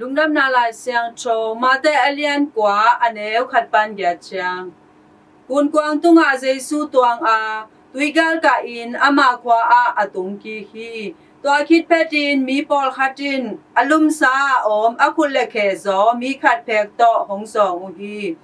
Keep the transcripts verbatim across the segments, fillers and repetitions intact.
Lungdamna Lai Siangtho Mate a lian kua, a neu khat pan giat ciang. Gunkuang tungah Jesu tuang a, tui galkahin ama khua ah a tung kik hi. Tua khit phetin mi pawlkhat in a lumsa a om a khut le khe zaw mi khat phek tawh hong zawng uh hi.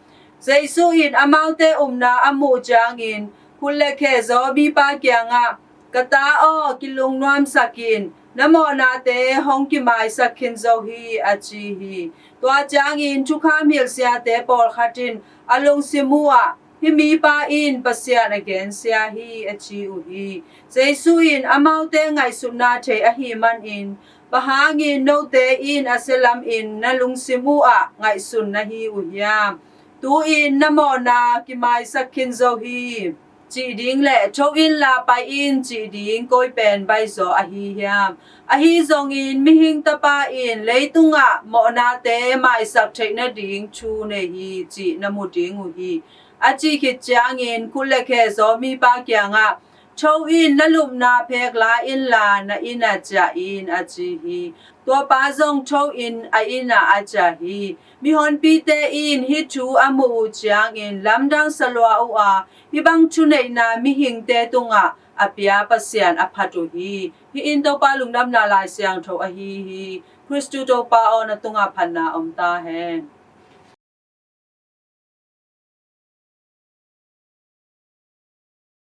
Jesu in amaute umna a muh ciangin khut le khe zaw mipa kiangah, "Ka ta aw, kilungnuamsak in, na mawhnate hong kimaisak khin zo hi," a ci hi. Tua ciangin thukham hilh siate pawlkhat in a lungsim uh ah, "Hih mipa in Pasian a gensia hi," a ci uh hi. Jesu in amaute ngaihsutna thei ahih manin, "Bang hangin note in a sia lamin na lungsim uh ah ngaihsun na hi uh hiam? Tu-in na mawhna kimaisak khin zo hi," cih ding le "Tho inla pai in," cih ding koi pen baihzaw ahi hiam? Ahi zongin Mihing Tapa in leitungah mawhnate maisak theih nading thu nei hi, cih na mu ding uh hi, a cih khit ciangin khut le khe zaw mipa kiangah, "Tho in, na lupna phek la inla na inn ah ciah in," a ci hi. Tua pa zong tho in a inn ah a ciah hi. Mihonpite in hih thu a muh uh ciangin lamdang sa lua uh a, hih bang thuneihna mihingte tungah a pia Pasian a phat uh hi. Hih in Topa Lungdamna Lai Siangtho ahi hi. Khristu Topa aw, na tungah phatna om ta hen.